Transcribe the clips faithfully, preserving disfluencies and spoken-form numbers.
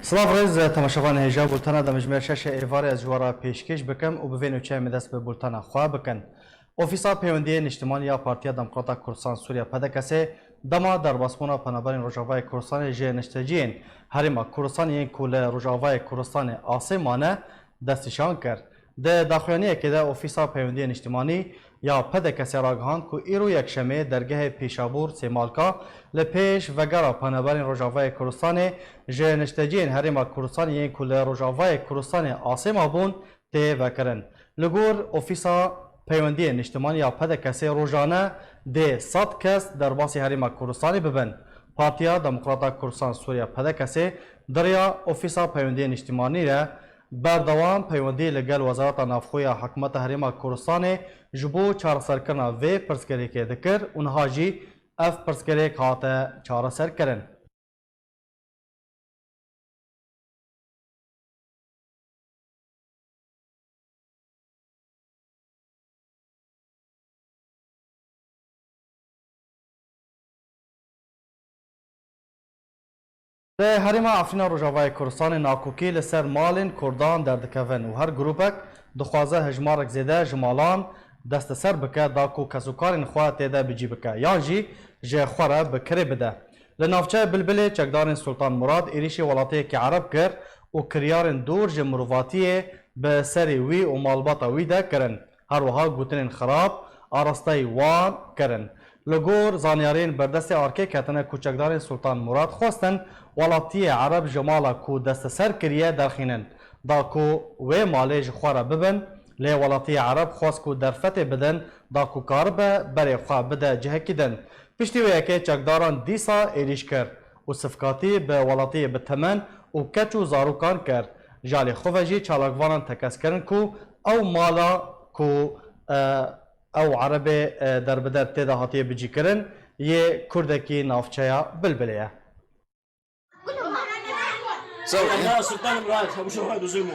Silav rêz temaşevanê hêja, bultena demjimêr şeşê êvarê ez ji we re pêşkêş bikim û bi vê nûçeyê me dest bi bultena xwe bikin. Ofîsa Peywendiyê Niştimanî ya Partiya Demokrata Kurdistan Sûriye, P D K S'ê, dema derbasbûna penaberên Rojavayê Kurdistanê ji nişteciyên Herêma Kurdistanê yên ku li Rojavayê Kurdistanê asê mane, destnîşan kir. Di daxuyaniyekê de Ofîsa Peywendiyê Niştimanî ya P D K S'ê ragihand ku îro yekşemê dergehê Pêşabûr Sêmalka li pêş vegera penaberên Rojavayê Kurdistanê ji nişteciyên Herêma Kurdistanê yên ku li Rojavayê Kurdistanê asê mabûn tê vekirin. Li gor Ofîsa Peywendiyê Niştimanî ya P D K S'ê rojane dê sed kes derbasî Herêma Kurdistanê bibin. Partiya Demokrata Kurdistan Sûriye, P D K S'ê, di riya Ofîsa Peywendiyê Niştimanî re berdewam peywendî li gel Wezareta Navxwe ya Hikûmeta Herêma Kurdistanê ji bo çareserkirina vê pirsgirêkê dikir û niha jî ev pirsgirêk hate çareserkirin. Di Herêma Efrîna Rojavayê Kurdistanê nakokî li ser malên Kurdan derdikevin û her grûpek dixwaze hejmarek zêde ji malan desteser bike da ku kesûkarên xwe tê de bi cî bike yan jî ji xwe re bi kirê bide. Li navçeya Bilbilê çekdarên Sultan Murad êrîşî welatiyekî Ereb kir û kiryarên dûr ji mirovatiyê bi serê wî û malbata wî de kirin. Her wiha gotinên xirab arasteyî wan kirin. Li gor zanyariyên berdestê arkê ketine ku çekdarên Sultan Murad xwestin welatiyê Ereb ji mala ku desteser kiriye derxînin, da ku wê malê ji xwe re bibin, lê welatiyê Ereb xwest ku derfetê bidin, da ku karibe berê xwe bide cihekî din. Piştî wê yekê çekdaran dîsa êrîş kir û sifkatî bi welatiyê bi temen û keç û zarokan kir. Ji alî xwe ve jî çalakvanan tekez kirin ku ew mala ku, e, ew erebê, e, derbider tê de hatiye bicîkirin, yê kurdekî navçeya Bilbilê ye. Sağ ol. Ya Sultan Murat, bu şoför düzüyor mu?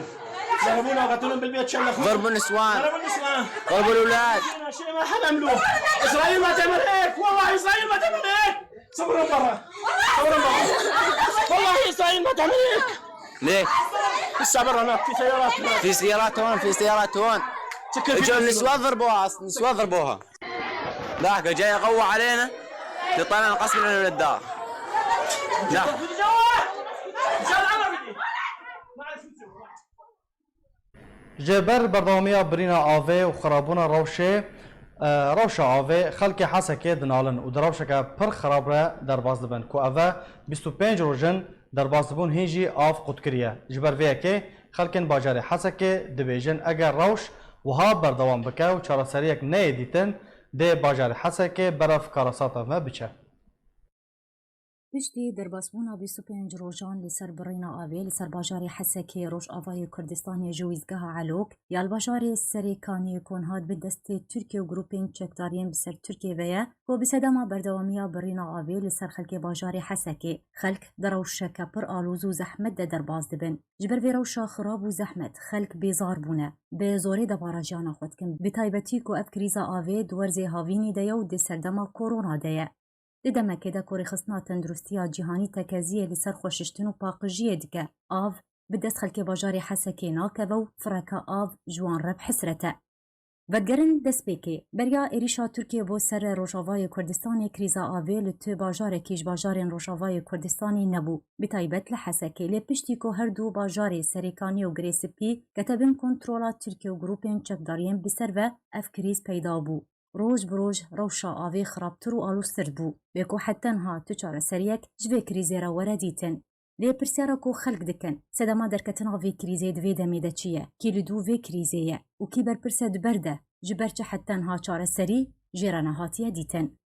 Zarabuna katılın bilmeye çelle. Zarabun niswan. Zarabun niswan. Zarabun ulad. Şey, merhaba mlu. İsrail ma temir ek. Vallahi İsrail ma temir ek. Sabır Allah. Sabır Allah. Vallahi İsrail ma temir ek. ليه؟ السبب أنا في سيارات. في سيارات هون، في سيارات هون. اجوا النسوان ضربوها، النسوان ضربوها. ضحكة جاية قوة علينا. تطلع قسم من الدار. لا. Ji ber berdewamiya birîna avê û xirabûna rewşê, e, rewşa avê, xelkê Hesekê dinalin û di rewşeke pir xirab re derbas dibin ku ev e bîst û pênc roj in derbas dibûn, hîn jî av qut kiriye. Ji ber vê yekê xelkên bajarê Hesekê dibêjin, eger rewş wiha berdewam bike û çareseriyek neyê dîtin, dê bajarê Hesekê berev karasata me biçe. Piştî derbasbûna bîst û pênc rojan li ser birîna avê li ser bajarê Hesekê Rojavayê Kurdistanê ji wîzgeha Elok ya li bajarê Serê Kaniyê Konhat bi destê Tirkiye û grûpên çekdariyên bi ser Tirkiye ve ye ku bi sedema berdewamiya birîna avê li ser xelkê bajarê Hesekê, xelk di rewşeke pir alûz û zehmet de derbas dibin. Ji ber vê rewşa xirab û zehmet, xelk bêzar bûne. Bi zorê debara jiyana xwe dikin. Bi taybetî ku ev krîza avê di werzê havînî de ye û di serdema korona de ye. Di demekê de ku Rêxistina Tenduristiya Cîhanî tekeziyê li ser xweşiştin û paqijiyê dike, av bi dest xelkê bajarê Hesekê nakeve û fireke av ji wan re bi hesret e. Vegerin destpêkê, beriya êrîşa Tirkiyê bo ser Rojavayê Kurdistanê krîza avê li tu bajarekî ji bajarên Rojavayê Kurdistanê nebû, bi taybet li Hesekê. Lê piştî ku her du bajarê Serêkanî û Girê Spî kete bin kontrola Tirkiye û grûpên çekdariyên bi ser ve, ev krîz peyda bû. Roj bi roj rewşa avê xirabtir û aloztir dibû. Bê ku heta niha tu çareseriyek ji vê krîzê re were dîtin. Lê pirsyara ku xelk dikin, sedema derketina vê krîzê di vê demê de çi ye? Kî li dû vê krîzê ye û kî berpirse di ber de, ji ber çi heta niha çareserî jê re nehatiye dîtin?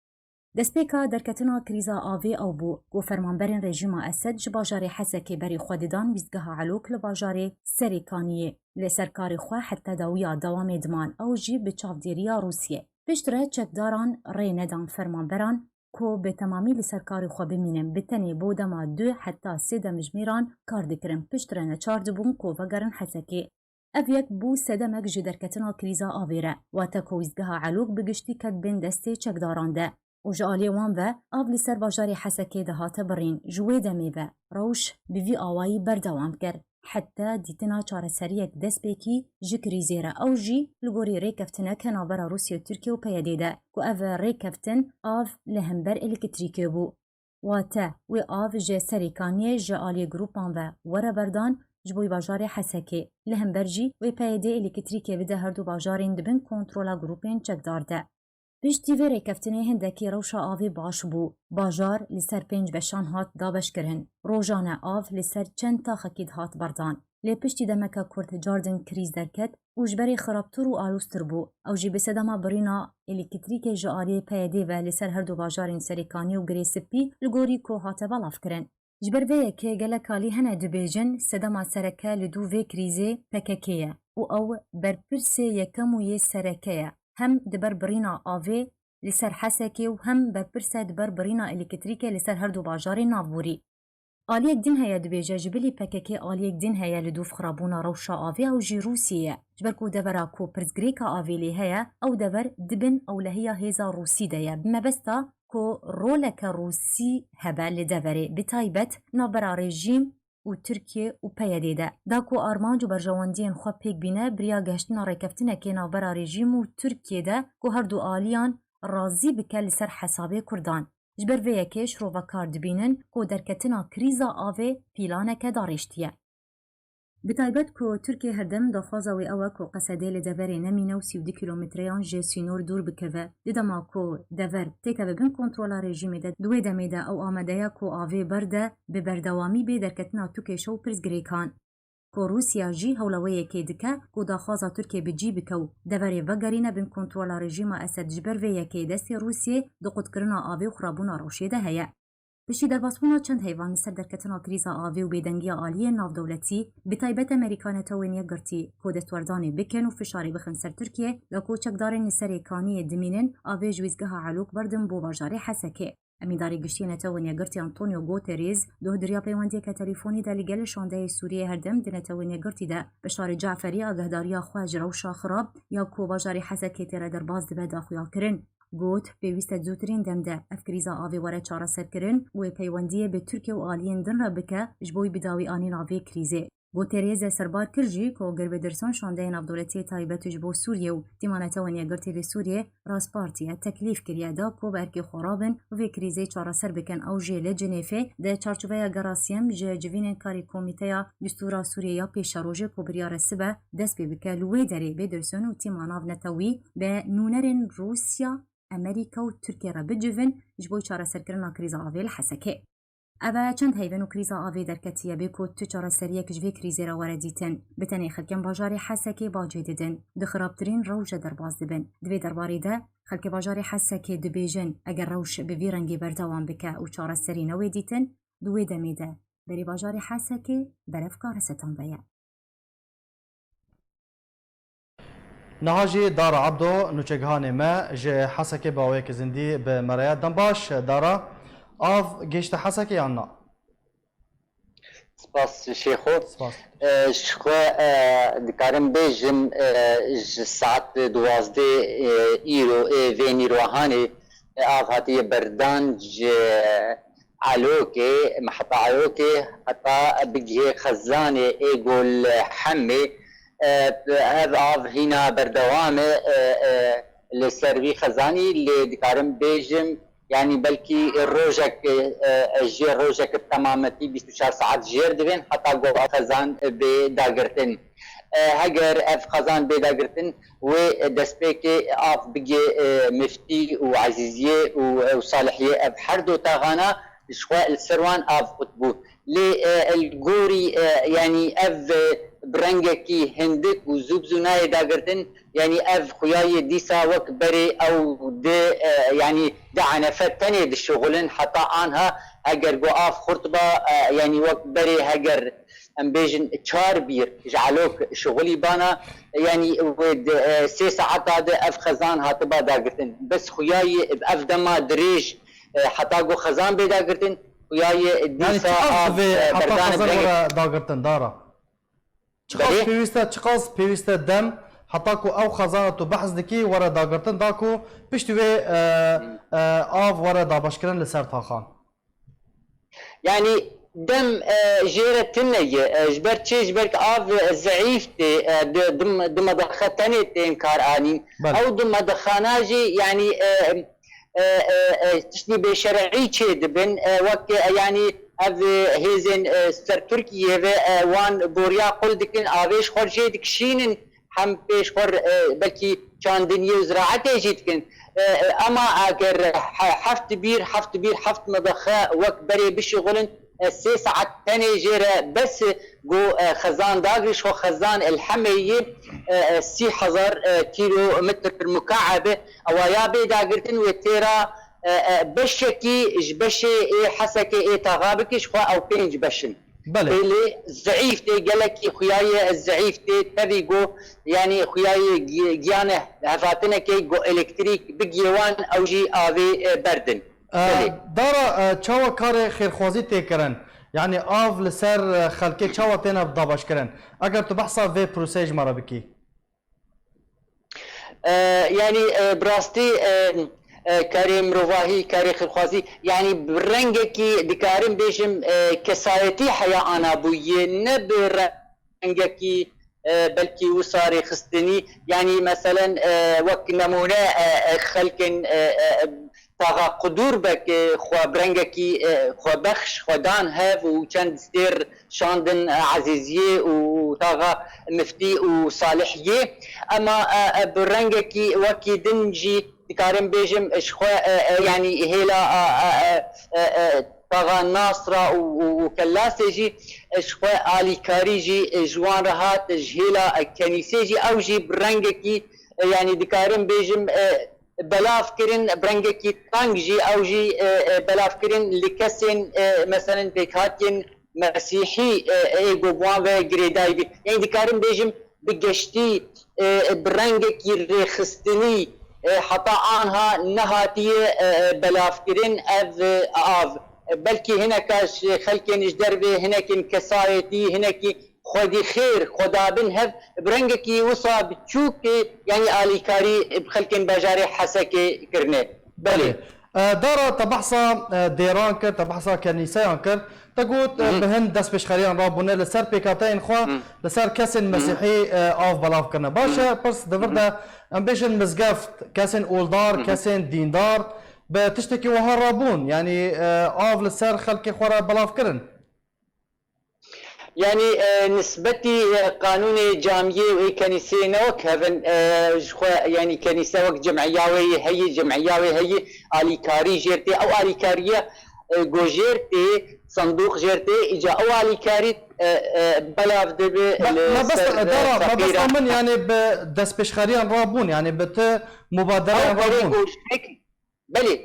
Destpêka derketina krîza avê ew bû ku fermanberên rejîma Esed ji bajarê Hesekê berê xwe didan wîzgeha Elok li bajarê Serê Kaniyê. Li ser karê xwe heta dawiya dewamê diman, ew jî bi çavdêriya Rûsiyê. Piştre çekdaran rê nedan fermanberan ku bi temamî li ser karê xwe bimînin, bi tenê bo dema du heta sê demjimêran kar dikirin, piştre neçar dibûn ku vegerin Hesekê. Ev yek bû sedemek ji derketina krîza avê re, wate ku wîzgeha Elok bi giştî ket bin destê çekdaran de. û ji aliyê wan ve av li ser bajarê Hesekê dihate birîn. Ji wê demê ve rewş bi vî awayî berdewam kir. Heta dîtina çareseriyek destpêkî ji krîzê re, ew jî li gorî rêkeftinek navbera Rûsya û Tirkiye û P Y D'ê de, ku ev rêkeftin av li hember elektrîkê bû. Wate, wê av ji Serêkaniyê ji aliyê grûpan ve were berdan, ji bo bajarê Hesekê. Li hember jî wê P Y D elektrîkê bide her du bajarên di bin kontrola grûpên çekdar de. Piştî vê rêkeftinê hindekî rewşa avê baş bû. Bajar li ser pênc beşan hat dabeşkirin. Rojane av li ser çend taxekî dihat berdan. Lê piştî demeke kurt cardin krîz derket û ji berê xirabtir û aloztir bû. Ew jî bi sedema birîna elektrîkê ji aliyê P Y D ve li ser her du bajarên Serêkanî û Girê Spî li gorî ku hate belavkirin. Ji ber vê yekê gelek alî hene dibêjin, sedema sereke li dû vê krîzê P K K ye û ew berpirsê yekem û yê sereke ye. Hem di ber birîna avê li ser Hesekê û hem berpirs e di ber birîna elektrîkê li ser her du bajarên navborî. Aliyek din heye dibêje, ji bilî P K K aliyek din heye li dûv xirabûna rewşa avê, ew jî Rûsiyê ye. Ji ber ku devera ku pirsgirêka avê lê heye, ew dever di bin ewlehiya hêza Rûsî de ye. Bi mebesta ku roleke Rûsî hebe li deverê, bi taybet navbera rejîm û Tirkiye û P Y D de. Da ku armanc û berjewendiyên xwe pêk bîne, bi riya gehiştina rêkeftinekê navbera rejîm û Tirkiye de ku her du aliyan razî bike li ser hesabê Kurdan. Ji ber vê yekê şirovekar dibînin ku derketina krîza avê pîlaneke darêştiye. Bi taybet ku Tirkiye herdem daxwaza wê ew e ku Qesedê li deverê nemîne û sî û du kîlometreyan ji sînor dûr bikeve. Di dema ku dever têkeve bin kontrola rejîmê de, di wê demê de ew amade ye ku avê berde bi berdewamî bê derketina tu kêşe û pirsgirêkan. Ku Rûsya jî hewla wê yekê dike ku daxwaza Tirkiye bi cî bike û deverê vegerîne bin kontrola rejîma Esed. Ji ber vê yekê destê Rûsiyê di qutkirina avê û xirabûna rewşê de heye. Piştî derbasbûna çend heyvan li ser derketina krîza avê û bêdengiya aliyên navdewletî, bi taybet Amerîka Netewên Yekgirtî, ku destwerdanê bikin û fişarê bixin ser Tirkiye, da ku çekdarên li Serêkaniyê dimînin, avê ji wîzgeha Elok berdin bo bajarê Hesekê. Emîndarê Giştî yê Netewên Yekgirtî Antonio Guterres, doh di riya peywendiyeke telefûnî de li gel şandeyê Sûriyeyê herdem di Netewên Yekgirtî de, Bişarê Caferî agehdariya xwe ji rewşa xirab ya ku bajarê Hesekê tê re derbas dibe da xuya kirin. Got, pêwîst e di zûtirîn dem de ev krîza avê were çareserkirin û wê peywendiyê bi Tirkiye û aliyên din re bike ji bo wî bi dawî anîna vê krîzê. Guterres e serbar kir jî ku Gerbêdirsan şandeyê navdewletiyê taybet ji bo Sûriye û Tîma Netewên Yekgirtî li Sûriyê Rastpartiye teklîf kiriye da ku bi erkê xwe rabin û vê krîzê çareser bikin. Ew jî li Cinêfê di çarçoveya gera siyem ji civînên karê Komîteya Distûra Sûriyê ya Pêşerojê ku biryar e sibe dest pê bike, li wê derê Pedersen û tîma navnetewî bi nûnerên Rûsya, Amerîka û Tirkiye re bicivin ji bo çareserkirina krîza avê li Hesekê. Ev e çend heyvên û krîza avê derketiye, bê ku tu çareseriyek ji vê krîzê re were dîtin. Bi tenê xelkên bajarê Hesekê bacê didin, di xirabtirîn rewşe derbas dibin. Di vê derbarê de xelkê bajarê Hesekê dibêjin, eger rewş bi vî rengî berdewam bike û çareserî newê dîtin, di wê demê de berê bajarê Hesekê berev kare setan veye. Niha jî Dara Ebdo, nûçegihanê me ji Hesekê bi awayeke zindî bi me re ye. Dem baş, Dara, av gêşte Hesekê yan na? Spas Şêxo. Spas. E, ji xwe, e, dikarim bêjim, e, ji saet duwazdeh, e, îro, ê vê nîrohanê, e, av hatiye berdan ji Elokê, heta Elokê, heta bigihê xezanê ê Gol Hemê. E, ev av hîna berdewam e, e, e, li ser vî xezanî, lê dikarim bêjim, yanî belkî rojek, e, e, jê rojek bi temametî bîst û çar saet jêr divên, heta ku ev xezan bê dagirtin. E, heger ev xezan bê dagirtin, wê destpêkê av bigê, e, Miftî û Ezîziyê û, û Salihiyê, ev her du taxana ji xwe li ser wan av qut bû. Lê, e, li gorî, e, yanî ev, e, bi rengekî hindik û zû bi zû nayê dagirtin, yanî ev xuya yê dîsa wek berê ew di, e, yanî di enefe tenê dişuxulin, heta anha heger ku av xurt ba, e, yanî wek berê heger em bêjin çar bîr ji Elok şuxulî bana, yanî wê di, e, sê saeta de ev xezan hatiba dagirtin. Bes xuya yê bi ev dema dirêj, e, heta ku xezan bê dagirtin, xuya yê Yanî dîsa çiqas av, divê e, heta berdane xezan berê. Were dagirtin, Dara? Çiqas Belê? Pêwîst e, çiqas pêwîst e dem Heta ku ew xezana tu behs dikî were dagirtin da ku piştî wê, e, e, av were dabeşkirin li ser taxan. Yanî dem e, jê re tune ye. E, ji ber çi? Ji ber ku av e, zeîf tê, e, di, di, di medexe tenê tên kar anîn. Belê. Ew di medexana jî yanî e, e, e, e, tiştî bêşer'î çê dibin. E, wek e, yanî ev e, hêzên e, ser Tirkiyê ve e, wan boriya qul dikin, avê ji xwe jê dikişînin. Hem pêş xwe e, belkî çandiniyê û ziraetê jî dikin. E, e, ema eger he- heft bîr, heft bîr, heft medexe wek berê bişixulin, e, sê saet tenê jê re bes e, ku e, xezan dagir ji xwe xezan Elhemê yê e, e, sî hezar e, kîlometr mukaeb e. Ewa ya bê dagirtin wê têra e, e, beşekî ji beşê ê Hesekê ê taxa bike ji xwe ew pênc beş in. Belê. Ê lê zeîf tê, gelekî xuyayê zeîf tê, tevî ku yanî xuyayê gi- giyane hevatinekê ku elektrîk bigiyê wan ew jî avê e, berdin. E, Belê. Dara, e, çawa karê xêrxwazî tê kirin? Yanî av li ser e, xelkê çawa têne dabeşkirin? Eger tu behsa vê proseyê ji me re bikî. E, yanî e, bi rastî e, e, karê mirovahî, karê xêrxwazî, yanî bi rengekî dikarim bêjim e, kesayetî heya ana bûye, ne bi rengekî e, belkî wisa rêxistinî. Yanî meselen e, wek nemûne e, e, xelkên e, e, taxa Qudûr bek e, xwe bi rengekî e, xwebexş, xwedan hev û çend stêr şandin e, Ezîziyê û taxa Miftî û Salihiyê. Ema e, e, bi rengekî wekî din jî dikarim bêjim, ji xwe e, e, yanî hêla e, e, e, e, e, taxa Nasra û, û, û Kellasê jî e, ji xwe alîkarî jî e, ji wan re hat, ji hêla e, kenîsê jî ew jî bi rengekî e, yanî dikarim bêjim e, belav kirin, bi rengekî teng jî ew jî e, e, belav kirin li kesên e, meselen pêkhatiyên Mesîhî e, ê ku bi wan ve girêdayî bî. Yanî dikarim bêjim bi geştî e, bi rengekî rêxistinî e, heta anha nehatiye e, belavkirin ev e, av. Belkî hineka ji xelkên ji dervê, hinekên kesayetî, hinekî xwedî xêr, xwedabin hev bi rengekî wisa biçûk e, yanî alîkarî bi xelkên bajarê Hesekê kirine. Belê. E, Dara, te behsa e, dêran kir, te behsa kenîseyan kir. Te got e, bi hin destpêşxeriyan rabûne li ser pêkhateyên xwe, li ser kesên mesîhî e, av belav kirine. Baş e, pirs di vir de em bêjin mizgeft, kesên oldar, kesên dîndar bi tiştekî wiha rabûn, yanî e, av li ser xelkê xwe re belav kirin. Yanî e, nisbetî e, qanûnê camiyê û ê kenîseyê ne wek hev in, e, ji xwe yanî kenîse wek cem'iya wê yê heyî, cem'iya wê heyî alîkarî jêr tê. Ew alîkariye e, ku jêr tê, sandûq jêr tê, îca ew alîkarî e, e, belav dibe Me, li me bes ser e, dara, me bes feqîran. Min yanî bi destpêşxeriyan rabûn, yanî bi ti mubadereyan rabûn. Ew berê ku ji vê Belê.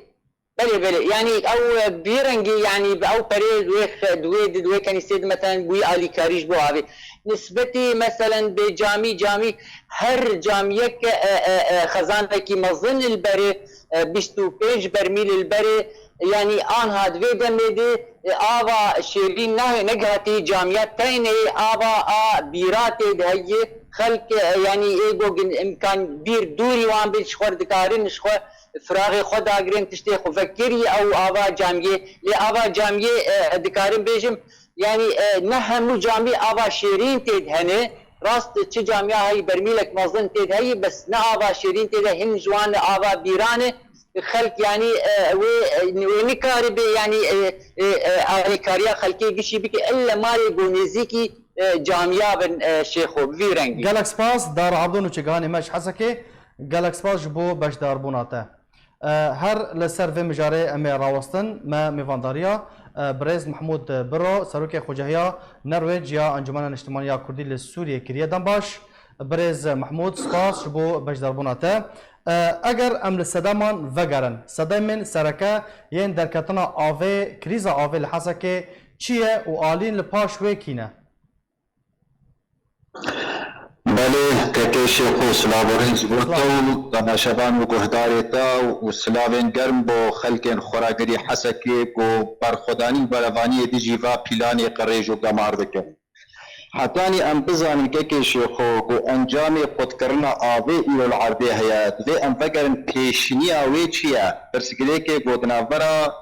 Belê, belê. Yanî ew e, bi vî rengî, yanî bi ew perê di wê xe- di wê di wê kenîsê di meselen bûyî alîkarî ji bo avê. Nisbetî meselen bê camî, camî her camiyek e, e, e, xezanekî mezin li berê, e, bîst û pênc bermîl li berê, yanî anha di vê demê de e, ava şêrîn ne- negihatî camiya teynê ava a bîra tê de heye. Xelk e, yanî ê go gin imkan bîr dûrî wan bin ji xwe dikarin ji xwe firaxê xwe dagirin, tiştê xwe vekirî ew ava camiyê. Lê ava camiyê e, dikarim bêjim, yanî e, ne hemû camî ava şêrîn tê de hene. Rast çi camiya heyî bermîlek mezin tê de heyî, bes ne ava şêrîn tê de, hin ji wan ava bîran e. Xelk yanî e, wê e, wê nikaribê yanî e, e, e, alîkariya xelkê gişî bike, ille malê go nêzîkî e, camiya bin e, şêxo, bi vî rengî. Gelek spas, Dara Abdo, nûçegihanê me ji Hesekê. Gelek spas ji bo beşdarbûna te. E, her li ser vê mijarê em ê rawestin, me mêvandariya e, birêz Mehmûd Biro, Serokê Xwecehiya Norwêc ya Encûmena Niştimanî ya Kurdî li Sûriyê kiriye. Dem baş, birêz Mehmûd, spas ji bo beşdarbûna te. E, eger em li sedeman vegerin, sedemên sereke yên derketina avê, krîza avê li Hesekê çi ye û alîn li paş wê kî ne? Belê, kekê Şêxo, silav û rêz ji bo te û temaşevan û guhdarê te û silavên germ bo xelkên xweragirî Hesekê ku berxwedanî û berevaniyê dijî va pîlanê qirêj û gemar dikin. Hetanî em bizanin kekê Şêxo ku encamê qutkirina avê îro li erdê heye, divê em vegerin pêşiniya wê çi ye? Pirsgirêkê ku di navbera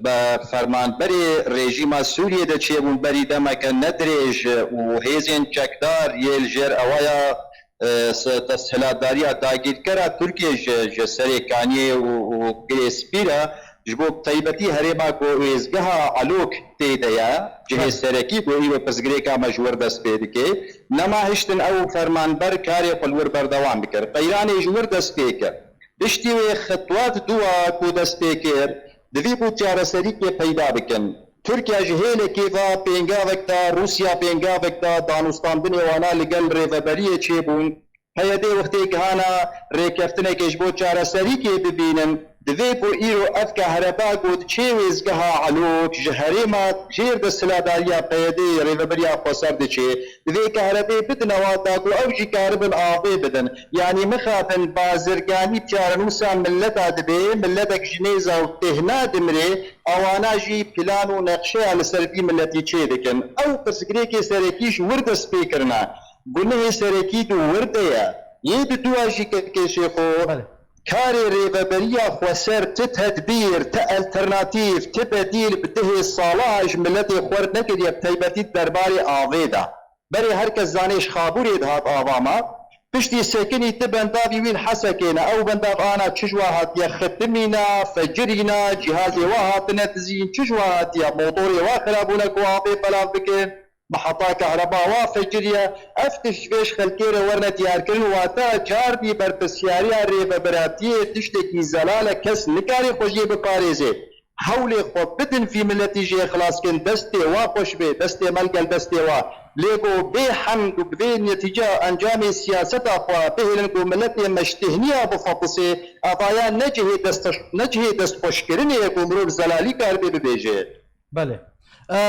be fermanberê rejîma Sûriyê de çêbûn berî demeke ne dirêj û hêzên çekdar yê li jêr ewaya, e, se-, desthilatdariya dagîrkera Tirkiyê ji, ji Serêkaniyê û, û Girê Spî re, ji bo taybetî herêma ku êzgeha Elok tê de ye, cihê Belê. serekî ku îro pirsgirêka me ji wir dest pê dike, nema hiştin ew fermanber karê xwe li wir berdewam bikir. Qeyranê ji wir dest pê kir. Piştî wê xitwat dûa ku dest pê kir, divî bû çareserîkê peyda bikin. Tirkiye ji hêlekê ve pêngavek da, Rûsya pêngavek da, danûstandinê wana li gel rêveberiyê çêbûn. P Y D wextê gihana rêkeftinekê ji bo çareserîkê bibînin, divê ku îro ev kehreba ku diçê wêzgeha Elok ji herêma jêr desthilatdariya P Y D rêveberiya xweser diçê, divê kehrebê bidine wata ku ew jî karibin avê bidin. Yanî mixabin bazirganî çarenûsa milleta dibe, milletek ji nêza û têhna dimrê, ewana jî plan û neqşeya li ser vî milletî çêdikin. Ew pirsgirêkê serekî ji wir dest pê kirine. Gunehê serekî di wir de ye. Yê diduwa jî kekê Şêxo, Belê. karê rêveberiya xweser ti tedbîr, ti alternatîf, ti bedîl bi dehê sala ji miletê xwer nekiriye, bi taybetî di derbarê avê de. Berê her kes zanê ji Xabûrê dihat ava me. Piştî sekinî ti bendavî wî li Hesekê ne. Ew bendav ana çi ji wa hatiye xitimîna, fecirîna, cîhazê wa hatine dizîn, çi ji wa hatiye motorê wa xirabûne ku avê belav bikin. Bi heta kehreba wa feciriye, ev tişt ji vê ji xelkê re werine diyarkirin, wata cardî berpirsyariya rêveberatiyê tiştekî zelal e, kes nikare xwe jê biparêze. Hewlê xwe bidin vî miletî jê xilas kin, destê wa xweş bê, destê me li gel destê wa. Lê ku bê hemd û bi vê netîca encamê siyaseta xwe bihêlin ku miletê me ji têhniya bifetisê, evaya ne cihê dest-, ne cihê destxweşkirinê ye ku mirov zelalî karibe bibêje. Belê. E,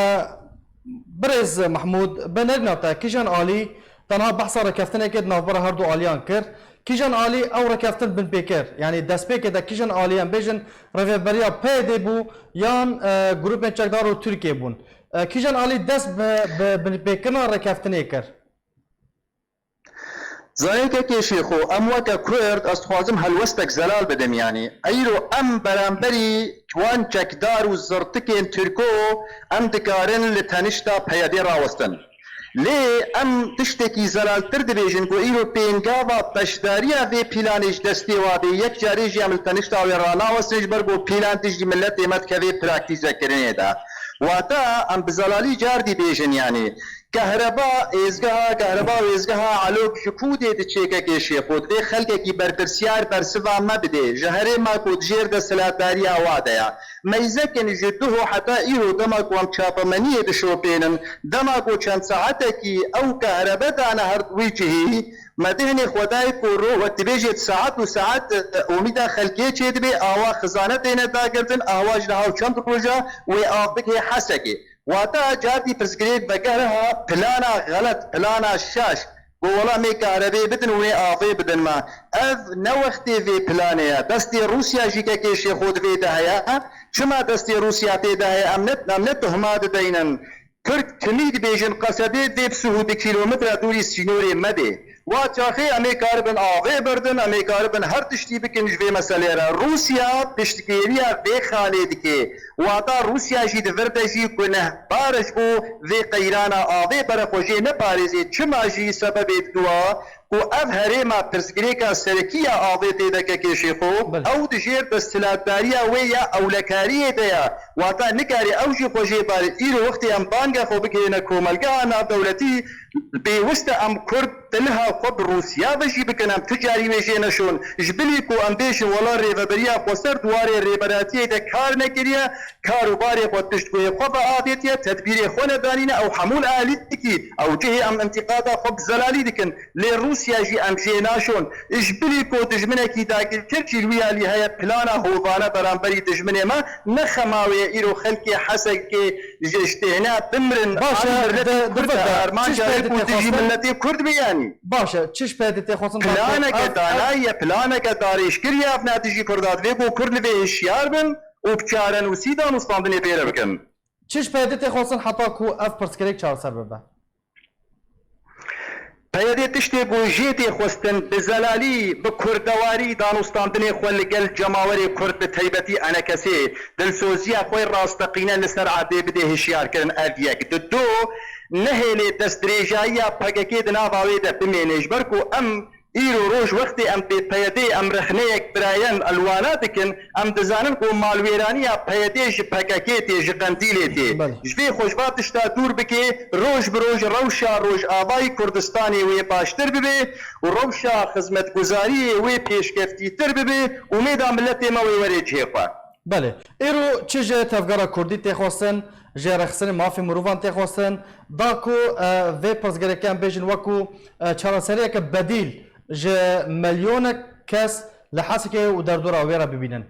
Birêz Mehmûd, bi nerîna te, kîjan alî tenha behsa rêkeftinekê di navbera her du aliyan kir? Kîjan alî ew rêkeftin binpê kir? Yanî destpêkê de kîjan alî em bêjin rêveberiya P Y D bû yan, e, grûpên çekdar û Tirkiyê bûn? E, kîjan alî dest bi, bi binpêkirina rêkeftinê kir? Zanî kekê Şêxo, em weke Kurd, ez dixwazim helwestek zelal bidim, yanî eyro em beramberî wan çekdar û zirtikên Tirko em dikarin li tenişta P Y D rawestin. Lê em tiştekî zelaltir dibêjin ku îro pêngava beşdariya vê pîlanê ji destê wa bê, yek carê jî em li tenişta wê ranawestin, ji ber ku pîlan dijî miletê me dikeve praktîzekirinê de. Wata em bi zelalî cardî bêjin, yanî Kehreba, êzgeha, kehreba û êzgeha Elok ji ku dê diçe kekê Şêxo? Divê xelkekî berpirsiyar bersiva me bidê. Ji herêma ku di jêr desthilatdariya wa de ye. Meyzekin ji duho heta îro dema ku em çapemeniyê dişopênin, dema ku çend saetekî ew kehrebe dane her wî cihî, me dihinê xwe dayê ku ro-, wek dibêjê di saet û saet, e, umîda xelkê çêdibe, awa xizane têne dagirtin, awa ji niha û çend roja wê av bigihê Hesekê. Wata cardî pirsgirêk vegere ha plana xelet, plana şaş, ku wela mê karebê bidin û nê avê bidin me. Ev ne wextê vê planê ye. Destê Rûsya jî kekê Şêxo di vê de heye. Çima destê Rûsya tê de heye? Em ne, em ne tuhma dideynin. Tirk timî dibêjin Qesedê dê bi sih û du kîlometre dûrî sînorê me bê. Wa çaxê em ê karibin avê birdin, em ê karibin her tiştî bikin ji vê meselê re. Rûsya piştgiriya vê xalê dike. Wata Rûsya jî di vir de jî gunehbar e ji bo vê qeyrana avê bere xwe jê neparêzê. Çima jî sebebê diduwa ku ev herêma pirsgirêka serekî ya avê tê de kekê Şêxo, Belê. ew di jêr desthilatdariya wê ya ewlekariyê de ye. Wata nikarê ew jî xwe jê barê. Îro wextê em banga xwe bigihêne komelgeha navdewletî, pêwist e em Kurd tiliha xwe bi Rûsya ve jî bikin. Em tu carî wê jê neşon. Ji bilî ku em bêjin wela rêveberiya xweser di warê rêberatiyê de kar nekiriye, kar û barê xwe tişt guhê xwe ve avêtiye, tedbîrê xwe nedanîne, ew hemû li alî dikî, ew cihê em întîqada xwe bi zelalî dikin. Lê Rûsya jî em jê naşon. Ji bilî ku dijminekî dagirker jî li wî alî heye, plana hovane beramberî dijminê me ne xema wê ye. Îro xelkê Hesekê ji, ji têhna bimrin. Baş e, an milletê di, di Kurd vir e, de armanca çi ji wê P Y D T ku dijî xwestin? Milletê Kurd be yanî. Baş e, çi ji P Y D T xwestin? Planeke ev, ev danayî ye, planeke darêjkirî ye, ev ne dijî Kurda. Divê ku Kurd li vê hişyar bin û bi çarenûsî danûstandinê pê re bikin. Çi ji P Y D T xwestin heta ku ev pirsgirêk çareser bibe? P Y D tiştê ku jê tê xwestin, bi zelalî, bi kurdewarî danûstandinê xwe li gel cemawerê Kurd, bi taybetî enekesê, dilsoziya xwe rasteqîne li ser erdê bidê hişyarkirin. Ev yek. Di du, nehêlê destdirêjayiya P K K di nava wê de bimêne, ji ber ku em îro roj wextê em bê P Y D, em rexneyek birayen li wana dikin, em dizanin ku malwêraniya P Y D ji P K K tê, ji Qendîlê tê. Belê. Ji vê xwe ji va tişta dûr bike, roj bi roj rewşa Rojavayî Kurdistanê wê baştir bibe û rewşa xizmetguzariyê wê pêşkeftîtir bibe, umêda miletê me wê were cihê xwe. Belê. Îro çi ji tevgera Kurdî tê xwestin, ji rêxistinê mafê mirovan tê xwestin, da ku, e, vê pirsgirêkê em bêjin wekû, e, çareseriyeke bedîl ji milyonek kes li Hesekê û derdora wê re bibînin?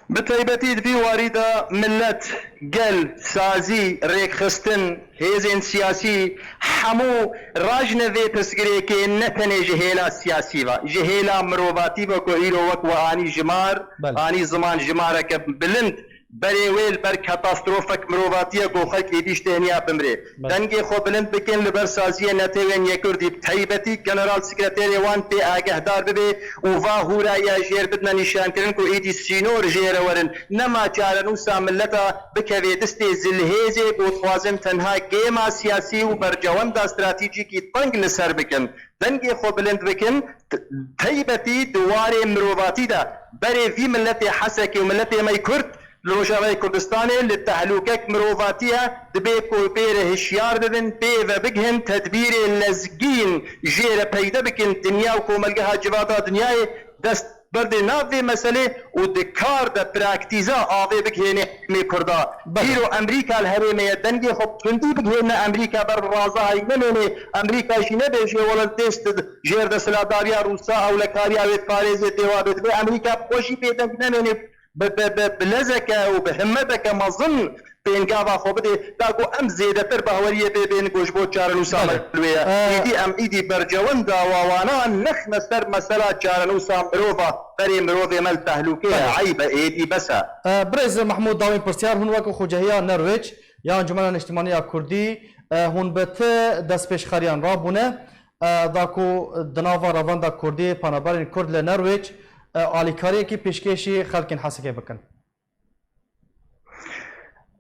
Bi taybetî di vî warî de milet, gel, sazî, rêkxistin, hêzên siyasî, hemû rajine vê pirsgirêkê ne tenê ji hêla siyasî ve, ji hêla mirovatî ve ku îro wek we anî jimar, Belê. anî ziman jimareke bilind berê wê li ber katastrofek mirovatiye ku xelk êdî ji têhniya bimrê. Belê. Dengê xwe bilind bikin li ber saziyê netewên yekurdî, bi taybetî General Sekreterê wan pê agehdar bibe û va hûrayiya jêr bidine nîşankirin ku êdî sînor jê re werin. Nema çarenûsa mileta bikeve distê zilhêzê ku dixwazin tenha gêma siyasî û berjewenda stratejîkî teng li ser bikin. Dengê xwe bilind bikin, t-, taybetî di warê mirovatî de berê vî miletê Hesekê û miletê me yê Kurd li Rojavayê Kurdistanê li tehlûkek mirovatî ye, dibê ku pê re hişyar bibin, pê ve bigihin, tedbîrê lezgîn jê re peyde bikin, dinya û komelgeha civata dinyayê dest berdê nav vê meselê û di kar de praktîze avê bigihêne herêmê Kurda. Belê. Îro Amerîka li herêmê ye, dengê xwe bi tundî bigihêne Amerîka ber bi razahayî nemêne, Amerîka jî nebêje wele dest jêr desthilatdariya Rûsa, ewlekariya wê diparêze dêwa bê. Divê Amerîka bi xwe jî bêdeng nemêne, bi, bi, bi, bi lezeke û bi himmeteke mezin pêngava xwe bidê, da ku em zêdetir bahweriyê pê bên ku ji bo çarenûsa Belê. me li wê ye. Ee, Êdî em êdî berjewenda wawana nexne ser mesela çarenûsa mirova, berê mirovê me li tehlûkê ye, Belê. eyb e, êdî bes e. Ee, Birêz Mehmûd, dawîn pirsyar, hûn wekî Xucehiya Nerwêc ya Encûmena Niştimanî ya Kurdî, ee, hûn bi ti destpêşxeriyan rabûne, ee, da ku di nava revenda Kurdî, penaberên Kurd li Nerwêc, ee, alîkariyekî pêşkêşî xelkên Hesekê bikin?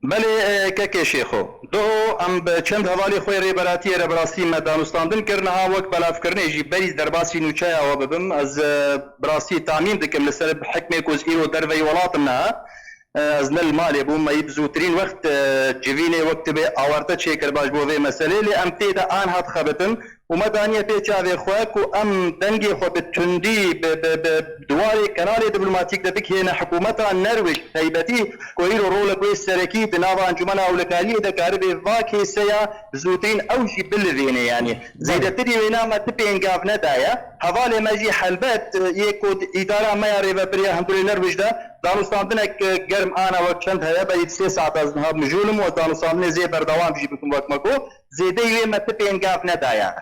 Belê, e, kekê Şêxo. Doho em bi çend hevalê xwe rêberatiyê re bi rastî me danûstandin kir. Niha wek belavkirinê jî berî derbasî nûçeya we bibim. Ez, e, bi rastî tamîm dikim li ser hikmê ku ez îro derveyî welatim niha. E, ez ne li malê bûm, me yî bi zûtirîn wext, e, civînê wek tu bê awarte çêkir baş bo vê meselê. Lê em tê de anha dixebitin. Û me daniye pê çavê xwe ku em dengê xwe bi tundî, bi, bi, bi di warê kenalê diplomatîk de bigihêne hikûmeta Nerwêj, taybetî ku îro rolek wê serekî di nava Encûmena Ewlekariyê de karibe va kêseya bi zûtirîn ew jî bilivîne. Yanî Belê. zêdetirî wêna me ti pêngav nedaye. Hevalê me jî helbet, e, yê ku di îdara me ya rêvebiriya hundirê Nerwêj de danûstandinek, e, germ ana wek çend heye, berî sê saet ez niha mijûl im û danûstandinê zê berdewam jî bikim wek me ku zêdeyî wê me ti pêngav nedaye.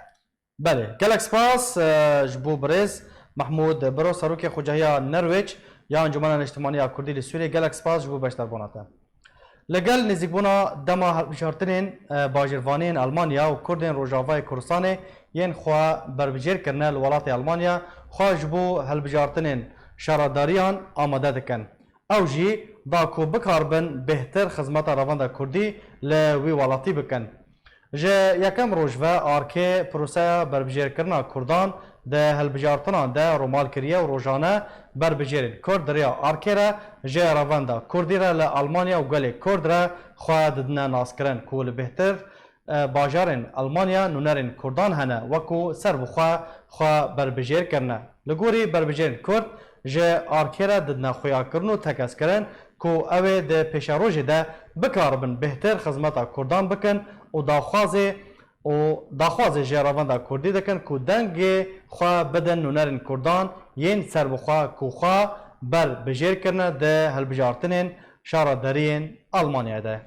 Belê, gelek spas, e, ji bo birêz Mehmûd Biro, serokê Xucehiya Nerwêc ya Encûmena Niştimanî ya Kurdî li Sûriyê. Gelek spas ji bo beşdarbûna te. Li gel nêzîkbûna dema hilbijartinên, e, bajêrvaniyên Elmanya û Kurdên Rojavayê Kurdistanê yên xwe berbijêr kirine li welatê Elmanya, xwe ji bo hilbijartinên şaredariyan amade dikin. Ew jî da ku bikaribin bêhtir xizmeta revenda kurdî li wî welatî bikin. Ji yekem roj ve arkê proseya berbijêrkirina kurdan di hilbijartinan de romal kiriye û rojane berbijêrên kurd di rêya arkê re ji revenda kurdî re li Almanya û gelê kurd re xwe didine naskirin ku li bêhtir e, bajarên Almanya nûnerên kurdan hene, wekû serbixwe xwe berbijêr kirine. Li gorî berbijêrên kurd, ji arkê re didine xuyakirin û tekez kirin ku ew ê di pêşerojê de bikaribin bêhtir xizmeta kurdan bikin û daxwazê û daxwazê ji revenda kurdî dikin ku dengê xwe bidin nûnerên kurdan yên serbixwe ku xwe berbijêr kirine di hilbijartinên şaredariyên Almanyayê de.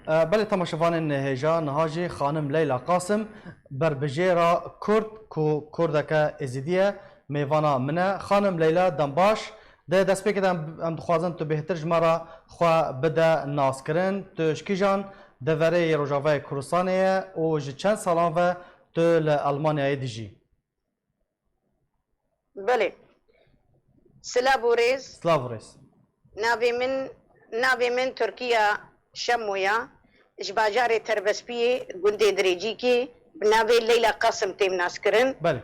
E, belê temaşevanên hêja, niha jî xanim Leyla Qasim, berbijêra Kurd ku Kurdeke Êzidî ye, mêvana min e. Xanim Leyla, dem baş. Di destpêkê de em, em dixwazin tu bêhtir ji me re xwe bide naskirin. Tu ji kîjan deverê yê Rojavayê Kurdistanê ye û ji çend salan ve tu li Almanyayê dijî? Belê. Silav û rêz. Silav û rêz. Navê min, navê min Tirkiya Şemo ya. Ji bajarê Terbespiyê, gundê Dirêcîkê, bi navê Leyla Qasim têm naskirin. Belê.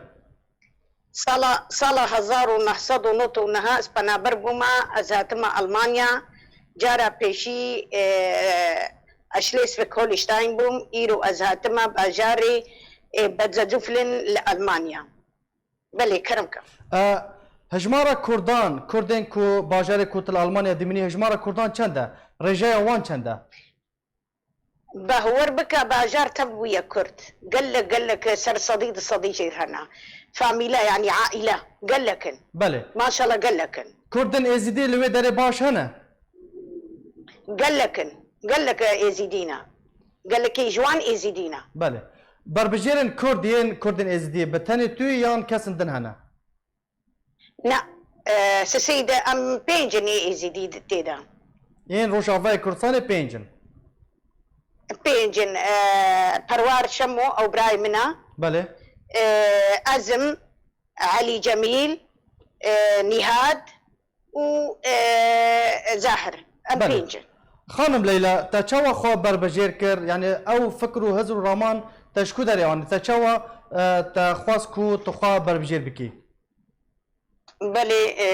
Sala, sala hezar û neh sed û nod û neh ez penaber bûma, ez hatime Almanya. Cara pêşî, e, ez Schleswig-Holstein bûm, îro ez hatime bajarê, e, Bedzezuflen li Almanya. Belê, kerem ke. E, hejmara Kurdan, Kurdên ku bajarê ku tu li Almanya dimînî, hejmara Kurdan çend e? Rêjeya wan çend e? Behwer bike, bajar tev bûye Kurd. Gelek, gelek ser sedî, di sedî jêr hene. Famîle, yanî aîle, gelek in. Belê. Maşallah, gelek in. Kurdên Êzidî li wê derê baş hene? Gelek in. Gelek Êzidî ne. Gelekî ji wan Êzidî ne. Belê. Berbijêrên Kurd yên Kurdên Êzidî bi tenê tu yan kesin din hene? Na, e, sisê de em pênc in ê Êzidî di-, tê de. Yên Rojavayê Kurdistanê pênc in. Pênc in, e, Perwar Şemo, ew birayê min e. Belê. E, ez im, Elî Cemîl, e, Nîhad û, e, Zahir. Em Belê. Pênc in. Xanim Leyla, te çawa xwe berbijêr kir? Yanî ew fikr û hizr û raman te ji ku derê anî? Te çawa, e, te xwest ku tu xwe berbijêr bikî? Belê, e,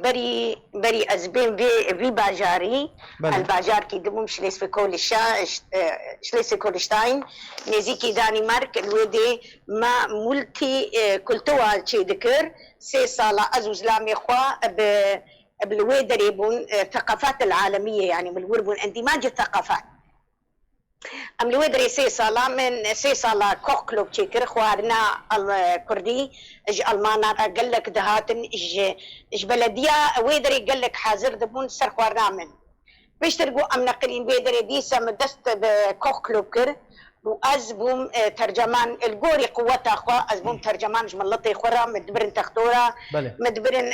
berî, berî ez bêm vê, vî bajarî, Belê. Ez bajarkî dibûm, Schleswig-Holstein, e, Schleswig-Holstein, nêzîkî Danîmark, li wê dê me multî, e, kultura çêdikir. Sê sala ez û zilamê xwe bi, bi li wê derê bûn, e, theqafat el alemiyê, yanî bi li wir bûn endîmacê theqafat. Em li wê derê sê sala, min sê sala Koch Club çêkir, xwarina al-, kurdî ji Almana re gelek dihatin, ji, ji belediya wê derê gelek hazir dibûn ser xwarina min. Piştir ku em neqilîn vê derê, dîsa min dest bi Koch Club kir û ez bûm, e, terceman, li gorî quweta xwe, ez bûm terceman ji miletê xwe re, min dibirin textora, Belê. Min dibirin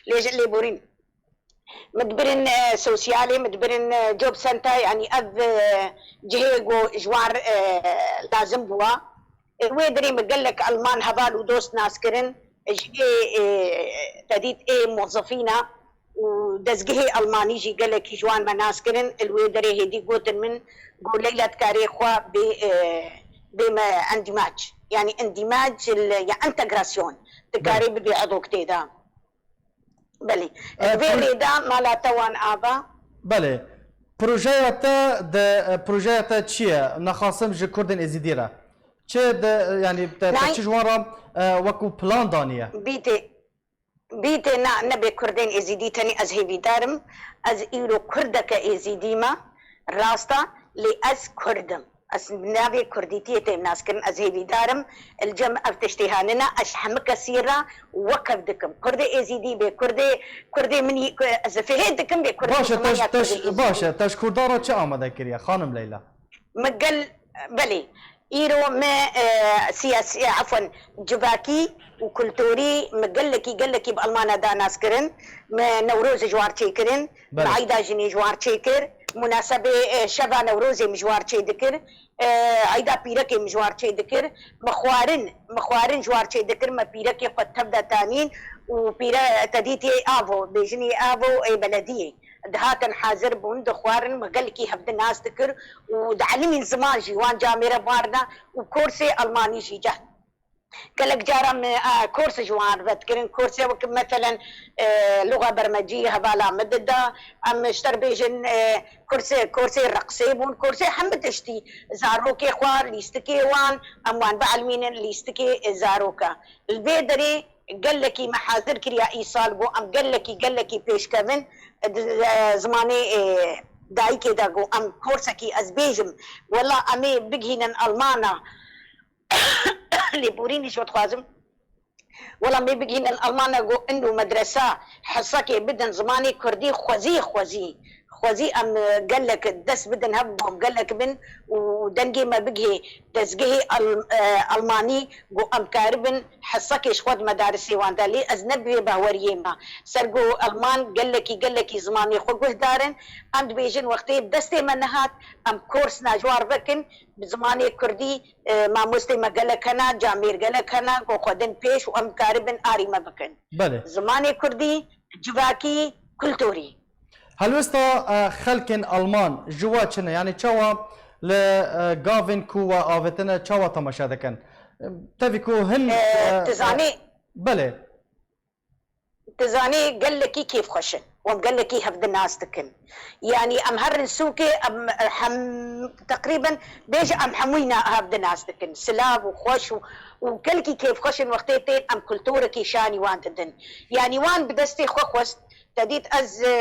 lê-, lêborîn. Min dibirin, e, sosyalê, min dibirin, e, job center, yanî ev, e, cihê ku ji wan, e, lazim bûwa. E, wê derê min gelek Alman heval û dost nas kirin, ji ê, e, tedît ê mozefîna û dezgehê Almanî jî gelekî ji wan me nas kirin. Li wê derê hêdî gotin min, got, Leyla, dikarê xwe bê, e, bê me endîmac. Yanî endîmac, ya entegrasyon. Dikarê Belê. Bibê edok tê de. Belê. E, Vê pro- rê de mala te wan ava. Belê. Projeya te de, e, projeya te çi ye? Nexasim ji Kurdên Êzidî re. Çi de, e, yanî te, te Nayê. Çi ji wan re, e, wekû plan daniye? Bîtê, bîtê na, nebê Kurdên Êzidî tenê ez hêvîdar im. Ez îro Kurdeke Êzidî me. Rast e, lê ez Kurd im. Ez navê kurdîtiyê têm naskirin, ez hêvîdar im, li cem ev tiştê hanine, ez ji hemû kesî re wekhev dikim. Kurdê Êzîdî bê, Kurdê, Kurdê min î, ez fihêt dikim bê Kurdê Baş e, te ji, Musulmanya te ji, Kurdê baş Êzîdî. E, te ji Kurdan re çi amade kiriye, xanim Leyla? Min gel, belê, îro me, e, siyasî, e, efwen, civakî û kulturî me gelekî, gelekî bi Almana da nas kirin. Me Newroz ji war çêkirin, Belê. Me Eyda Jinê ji war çêkir, munasebê, e, şeva Newrozê min ji war çêdikir, e, Eyda Pîrekê min ji war çêdikir, me xwarin, me xwarin ji war çêdikir, me pîrekê xwe tev de tanîn û pîre-, te dîtê avo, bêjinê avo ê belediyê dihatin hazir bûn, dixwarin, me gelkî hevdi nas dikir û dielimîn ziman jî wan camêre warna û korsê Almanî jî cehd. Gelek caran, e, kors ji wan re vedikirin. Korsê wek, meselen, e, luxa bermecî hevala min dida. Em ji te re bêjin, e, korsê, korsê reqsê bûn. Korsê hemû tiştî. Zarokê xwe, lîstikê wan, em wan bielmînin, lîstikê, e, zaroka. Li vê derê gelekî me hazir kiriya îsal, got em gelekî, gelekî pêşkevin, e, di, e, zimanê, e, dayikê de, got em korsekî, ez bêjim, wela em ê bigihînin Almana. Lêborînê ji we dixwazim. Wela me bigihînin Almana, got, ino medresa Hesekê bidin zimanê kurdî, xwezî, xwezî. Xwezî em, e, gelek dest bidin hev, em gelek bin û dengê me bigihê dezgehê Al-, e, Almanî, ku em karibin hesekê ji xwe di medarisê wan de. Lê ez ne bi vê baweriyê me. Ser ku Alman gelekî, gelekî zimanê xwe guhdar in. Em dibêjin wextê bi destê me nehat, em korsna ji wan re vekin, bi zimanê kurdî, e, mamostê me gelek hene, camêr gelek hene, ku xwe din pêş û em karibin arî me bikin. Belê. Zimanê kurdî, civakî, kulturî. Helwesta, e, xelkên Alman ji we çi ne? Yanî çawa li, e, gavên ku we avêtine çawa temaşe dikin? E, tevî ku hin, E, e, tu zanî, e, belê. Tu zanî gelekî kêfxweş in. Em gelekî hevdi nas dikin. Yanî em herin sûkê, em hem teqrîben bêje em hemûyna hevdi nas dikin. Silav û xweş û, û gelkî kêfxweş in wextê tên em kulturekî şanî wan didin. Yanî wan bi destê xwe xwest. Te dît ez, e,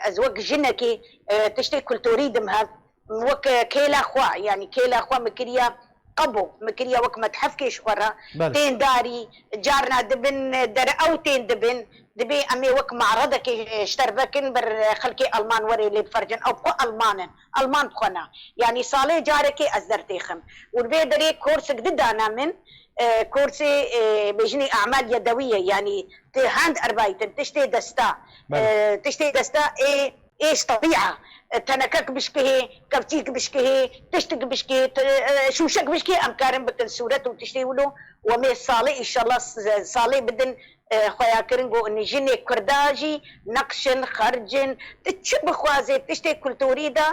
ez wek jinekê, e, tiştê kulturî dim hev. Wek, e, kêla xwe, yanî kêla xwe min kiriya qebo, min kiriya wek methefkê ji xwe re. Belê. Tên darî, carna dibin, e, dere ew tên dibin, dibê em ê wek maredekê, e, ji te re vekin, ber, e, xelkê Alman were lê bifercin. Ew bi xwe Alman in, Alman dixwena. Yanî salê carekê ez dertêxim. Û li vê derê korsek didana min, e, korsê, e, bêjinê emal yedewî ye, yanî ti hand erbaytin, tiştê desta, Belê. e, tiştê desta ê, ê ji tebîa, e, tenekek bişkihê, kevçîk bişkihê, tiştik bişkihê, ti-, e, şûşek bişkihê, em karin bikin sûret û tiştê wilo, û em ê salê, înşallah, s-, salê bidin, e, xweyakirin, ku jinê kurda jî neqş in, xerc in, ti çi bixwazê tiştê kulturî de,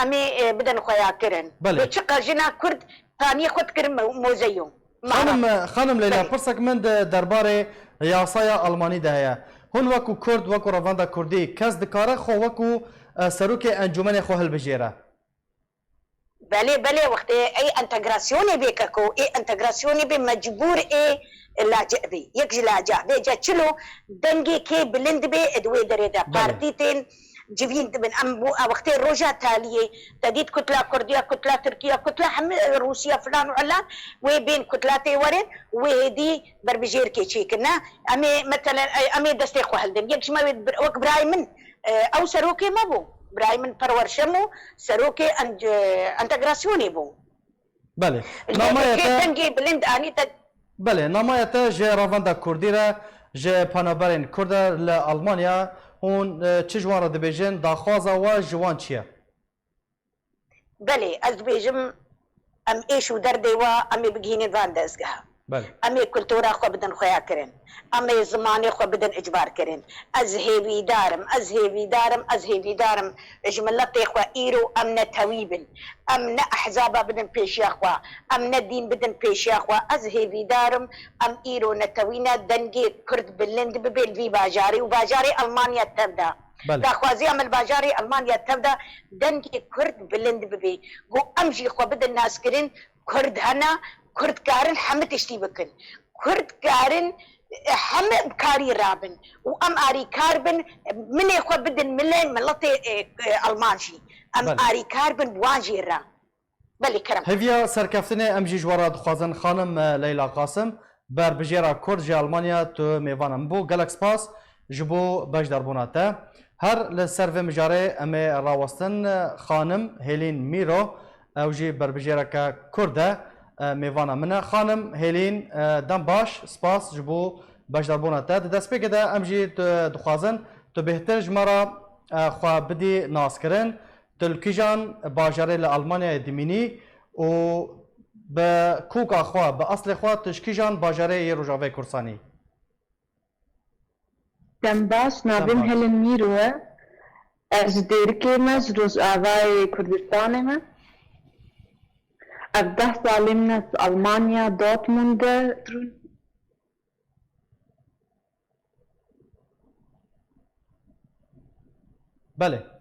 em ê, e, bidin xweyakirin. Belê. Lê çiqa jina kurd taniyê xwe dikir mo-, mozeyo. Xanim, Mara. Xanim Leyla, Belê. Pirsek min di derbarê yasaya Almanî de heye. Hûn wekû Kurd, wekû revenda Kurdî, kes dikare xwe wekû, e, serokê encûmenê xwe hilbijêre? Belê, belê, wextê ey entegrasyonê bê keko, ê entegrasyonê bê mecbûr ê laceh bê. Yek ji laceh bê, ca çilo dengê kê bilind bê di wê derê de. Belê. Partî tên civîn dibin. Em bû, a wextê roja taliyê, te dît kutla Kurdiya, kutla Tirkiya, kutla hemî, e, Rûsya filan û elan, wê bên kutla tê werin, wê hêdî berbijêrkê çêkirine. Em ê, metelen, e, em ê destê xwe hildin. Yek ji me wê bir-, wek birayê min, e, ew serokê me bû. Birayê min Perwer Şemo serokê en-, e, entegrasyonê bû. Belê. Namaya te dengê bilind anî te. Belê, namaya te ji Revenda Kurdî re, ji penaberên Kurd re li Almanya, hûn, e, çi ji wan re dibêjin, daxwaza we ji wan çi ye? Belê, ez dibêjim, em êş û derdê we, em ê bigihînin van dezgeha. Belê. Em ê kultura xwe bidin xuyakirin. Em ê zimanê xwe bidin icbarkirin. Ez hêvîdar im, ez hêvîdar im, ez hêvîdar im ji miletê xwe îro em netewî bin. Em ne ehzaba bidin pêşiya xwe, em ne dîn bidin pêşiya xwe. Ez hêvîdar im, em îro netewî ne, dengê Kurd bilind bibe li vî bajarê û bajarê Almanya tev de. Belê. Daxwaziya min li bajarê Almanya tev de dengê Kurd bilind bibe. Ku em jî xwe bidin naskirin, Kurd hene, Kurd karin hemî tiştî bikin. Kurd karin, e, hemî bi karî rabin û em arîkar bin, milê xwe bidin milê, miletê, e, e, Alman jî. Em Belê. arîkar bin bi wan jî re. Belê, kerem. Hêviya serkeftinê em jî ji we re dixwazin. Xanim, e, Leyla Qasim, berbijêra Kurd ji Almanya, tu mêvana min bû. Gelek spas ji bo beşdarbûna te. Her li ser vê mijarê em ê rawestin, e, xanim Hêlîn Mîro, ew jî berbijêreke Kurd e, e, mêvana min e. Xanim Hêlîn, e, dem baş, spas ji bo beşdarbûna te. Di destpêkê de em jî tu dixwazin tu bêhtir ji me re, e, xwe bidî naskirin. Tu li kîjan bajarê li Almanyayê dimînî û bi koka xwe, bi eslê xwe tu ji kîjan bajarê yê Rojavayê Kurdistanî? Dem baş, navê min Helen Mîro e. Ez ji Dêrikê me, ji Rojavayê Kurdistanê me. Ev deh salê min e, ji Almanya, Dortmund de. Belê.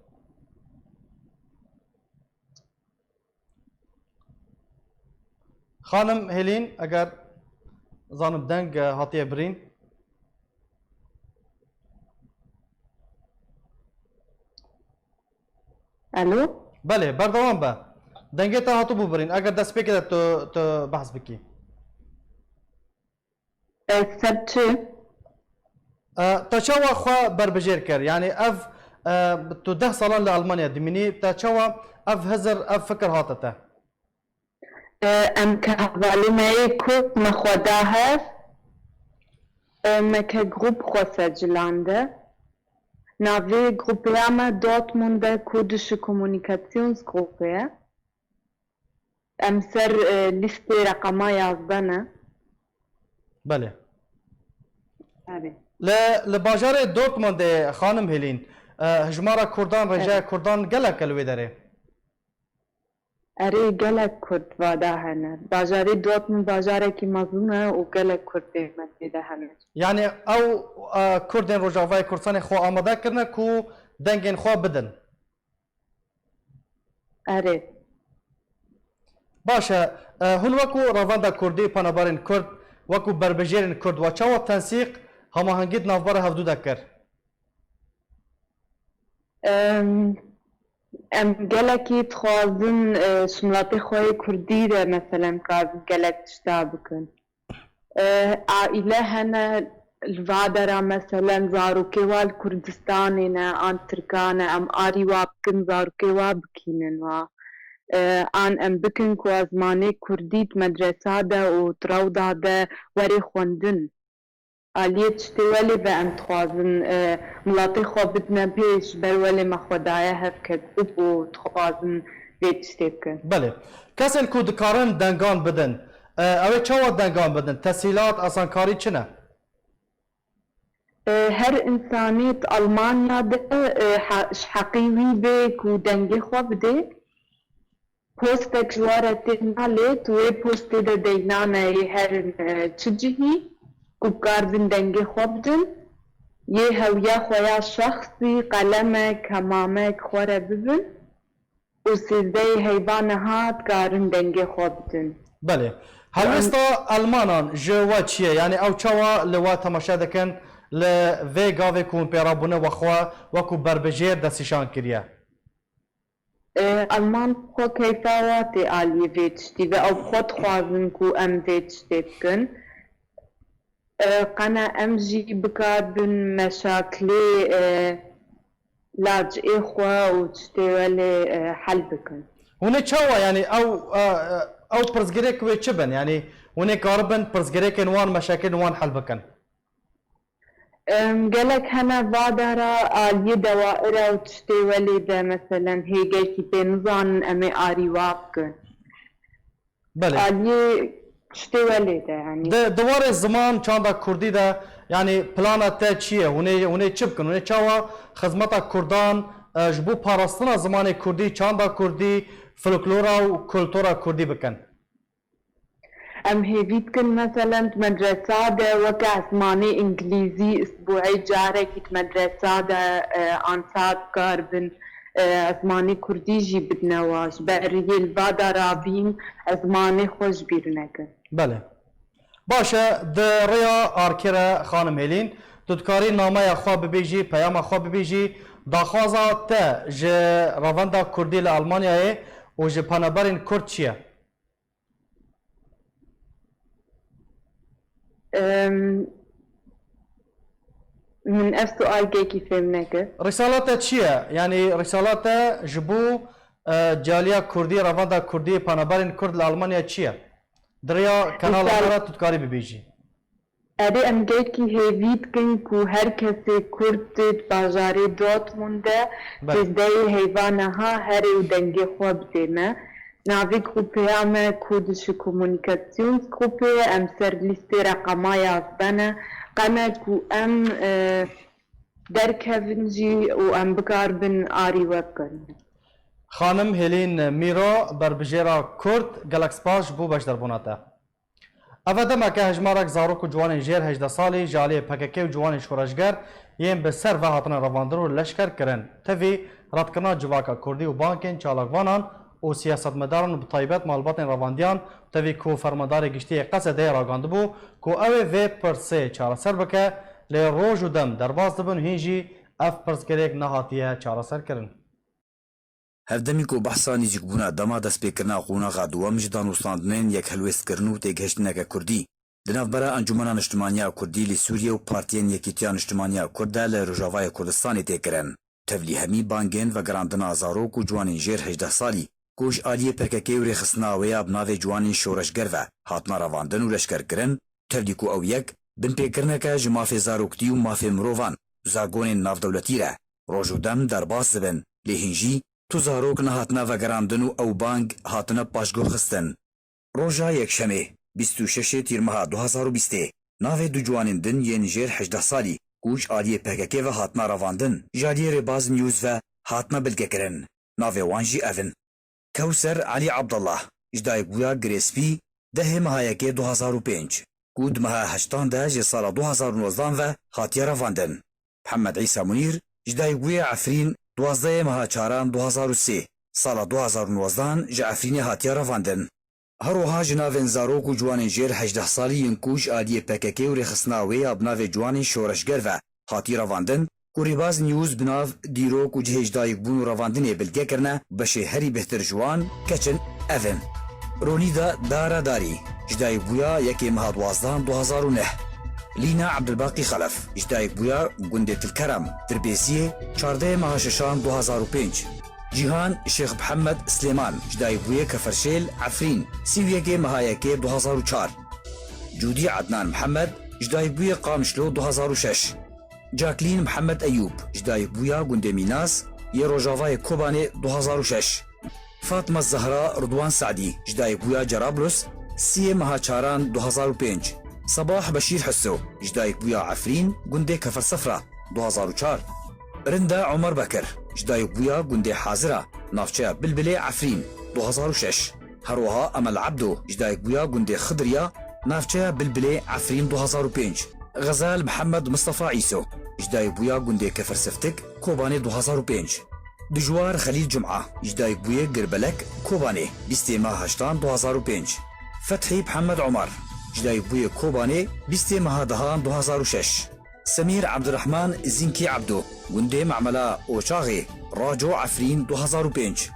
Xanim Hêlîn, eger zanim deng, e, hatiye birîn. Alo? Belê, berdewam be. Dengê te hatibû birîn. Eger destpêkê de tu, tu behs bikî. E, ser çi? E, te çawa xwe berbijêr kir? Yanî ev, E, tu deh salan li Almanya dimînî, te çawa ev hizir, ev fikir hate te? E, em ke hevalê me yê Kurd me xwe da hev, e, me ke grûp xwe secilande. Navê grûpêya me Dortmund e, Kurdische Kommunikationsgruppe ye. Em ser, e, lîstê reqema yazdeh ne. Belê. Erê. Li, li bajarê Dortmundê, xanim Hêlîn, e, hijmara Kurdan, rêjeya Erê. Kurdan gelek e li wê derê? Erê, gelek Kurd vada hene. Bajarê Dortmund bajarekî mezin e û gelek Kurd dê me tê de hene. Yanî ew, e, Kurdên Rojavayê Kurdistanê xwe amade kirine ku dengên xwe bidin? Erê. Baş e, e, hûn wekû Revenda Kurdî, penaberên Kurd, wekû berbijêrên Kurd, we çawa tensîq, hamahengî di navbera hevdû de kir? Em, em gelekî dixwazin, e, ji miletê xwe yê Kurdî de, meselen, dikarin gelek tişta bikin. E, aîle hene li va dera, meselen, zarokê wa li Kurdistanê ne, an Tirkan e, em arî wa bikin, zarokê wa bikînin wa. E, an em bikin ku ezmanê Kurdî di medresa de û di rewda de were xwendin. Aliyê tiştê welê ve em dixwazin, e, miletê xwe bidine pêş, ji ber welê me xwe daye hev ke grûp û dixwazin vê tiştê bikin. Belê. Kesên ku dikarin dengan bidin, e, ew ê çawa dengan bidin? Tesîlat, asankarî çi ne? E, her însanî di Almanya de, e, he-, ji heqî wî bê ku dengê xwe bidê. Postek ji we re tê nalê, tu wê postê de deyna neyê herin, e, çi cihî ku karibin dengê xwe bidin. Yê hewiya xwe ya şexsî, qelemek, hemamek xwe re bibin û sêzdehê heyva niha dikarin dengê xwe bidin. Belê. Helwesta Elmanan ji we çi ye? Yanî ew çawa li we temaşe dikin li vê gavê ku hûn pê re bûne we xwe wekû berbijêr destnîşan kiriye? E, Elman xwe keyfa wa tê aliyê vê tiştî ve. Ew xwe dixwazin ku em vê tiştê bikin. E, qene em jî bikaribin meşakilê, e, lacê xwe û tiştê welê, e, hel bikin. Hûn ê çawa, yanî ew, e, e, ew pirsgirêk wê çi bin? Yanî hûn ê karibin pirsgirêkên wan, meşakilên wan hel bikin? Em, gelek hene va dera aliyê dewaira û tiştê welê de, meselen, hêgekî pê nizanin, em ê arî wa bikin. Belê. Aliyê tiştê welê de, yanî. Di, di warê ziman, çanda kurdî de, yanî, plana te çi ye? Hûn ê, hûn ê çi bikin? Hûn ê çawa xizmeta kurdan, e, ji bo parastina zimanê kurdî, çanda kurdî, folklora û kultura kurdî bikin? Em hêvî dikin, meselen, di medresa de weke ezmanê îngilîzî, isbuhê carekî di medresa de, e, ansa bikaribin, e, ezmanê kurdî jî bidine wa. Ji ber yê li va de rabîn, ezmanê xwe ji bîr nekin. Belê. Baş e, di rêya arkê re, xanim Hêlîn, tu dikarî nameya xwe bibêjî, peyama xwe bibêjî, daxwaza te ji Revenda Kurdî li Almanyayê û ji penaberên Kurd çi ye? Em, min ev sual gelkî fêm nekir. Risala te çi ye? Yanî risala te ji bo, e, caliya Kurdî, revenda Kurdî, penaberên Kurd li Almanya çi ye? Di rêya kanala Risal- me re tu dikarî bibêjî. Erê, em gelkî hêvî dikin ku her kesê Kurd di bajarê Dortmund de Belê. sêzdehê heyva niha here û dengê xwe bidê me. Navê grûpêya me Kurdische Kommunikationsgruppe ye, em ser lîstê reqema yazdeh ne. Qene ku em, e, derkevin jî û em bikaribin arî we bikin. Xanim Hêlîn Mîro, berbijêra Kurd, gelek spas ji bo beşdarbûna te. Eve demeke hejmarek zarok û ciwanên jêr hejdeh salî ji aliyê P K K û ciwanên şoreşger yên bi ser ve hatine revandin û leşker kirin. Tevî redkirina civaka kurdî û bankên çalakvanan û siyasetmedaran û bi taybet malbatên revandiyan, tevî ku fermandarê giştî yê Qesedeyê ragandibû ku ew ê vê pirsê çareser bike, lê roj û dem derbas dibin û hîn jî ev pirsgirêk nehatiye çareserkirin. Hevdemî ku behsa nêzîkbûna dema destpêkirina qonaxa duwem ji danûstandinên yekhelwêstkirin û têgihiştineke kurdî di navbera Encûmena Niştimaniya Kurdî li Sûriyê û Partiyên Yekîtiya Niştimaniya Kurd de li Rojavayê Kurdistanê tê kirin. Tevlî hemî bangên vegerandina zarok û ciwanên jêr hejdeh salî ku ji aliyê P K K û rêxistina wê ya bi navê ciwanên şoreşger ve hatine revandin û leşkerkirin, tevlî ku ew yek binpêkirineke ji mafê zaroktî û mafê mirovan û zagonên navdewletî re roj û dem derbas dibin, lê hîn jî tu zarok nehatine vegerandin û ew bang hatine paşguhxistin. Roja Yekşemê, bîst û şeş Tîrmeha du hazar û bîstê, navê du ciwanên din yên jêr hejdeh salî ku ji aliyê P K K ve hatine revandin, ji aliyê Rêbaz News ve hatine bilgekirin. Navê wan jî ev in: Kewser Elî Abdullah, ji dayikbûya Girêspî, dehê meha yekê du hazar û pênc, ku di meha heştan de ji sala du hazar û nozdan ve hatiye revandin. Mihemed Îsa Munîr, ji dayikbûyê Efrîn, duwazdehê meha çaran du hazar û sê, sala du hazar û nozdan ji Efrînê hatiye revandin. Her wiha ji navên zarok û ciwanên jêr hejdeh salî yên ku ji aliyê P K K û rêxistina wê ya bi navê ciwanên şoreşger ve hatî revandin, ku Rêbaz News bi nav dîrok û cihê ji dayikbûn û revandinê bilge kirine, beşê herî bêhtir ji wan keç in, ev in: Ronîda Dara Darî, ji dayikbûya yekê meha duwazdehan du hazar û neh. Lîna Ebdulbaqî Xelef, ji dayikbûya gundê Tilkerem, Dirbêsiyê, çardehê meha şeşan du hazar û pênc. Cîhan Şêx Mihemed Silêman, ji dayikbûyê Keferşêl, Efrîn, sî û yekê meha yekê du hazar û çar. Cûdî Ednan Mihemed, ji dayikbûyê Qamişlo du hazar û şeş. Caklîn Mihemed Eyûb, ji dayikbûya gundê Mînas yê rojavayê Kobanê du hazar û şeş. Fatma Zehra Ridwan Sadî, ji dayikbûya Cerablus, siyê meha çaran du hazar û pênc. Sabah Beşîr Hiso, ji dayikbûya Efrîn, gundê Kefersefra, du hazar û çar. Rinda Omer Bekir, ji dayikbûya gundê Hazira, navçeya Bilbilê, Efrîn, du hazar û şeş. Her wiha Emel Ebdo, ji dayikbûya gundê Xidiriya, navçeya Bilbilê, Efrîn, du hazar û pênc. Xezal Mihemed Mistefa Îso, ji dayikbûya gundê Kefersiftik, Kobanê, du hazar û pênc. Dijwar Xelîl Cuma, ji dayikbûyê Girbelek, Kobanê, bîstê meha heştan du hazar û pênc. Fethî Mihemed Omar, ji dayikbûyê Kobanê, bîstê meha dehan du hazar û şeş. Semîr Ebdirehman Zînkî Ebdo, gundê Memela Oçaxê, Raco, Efrîn, du hazar û pênc.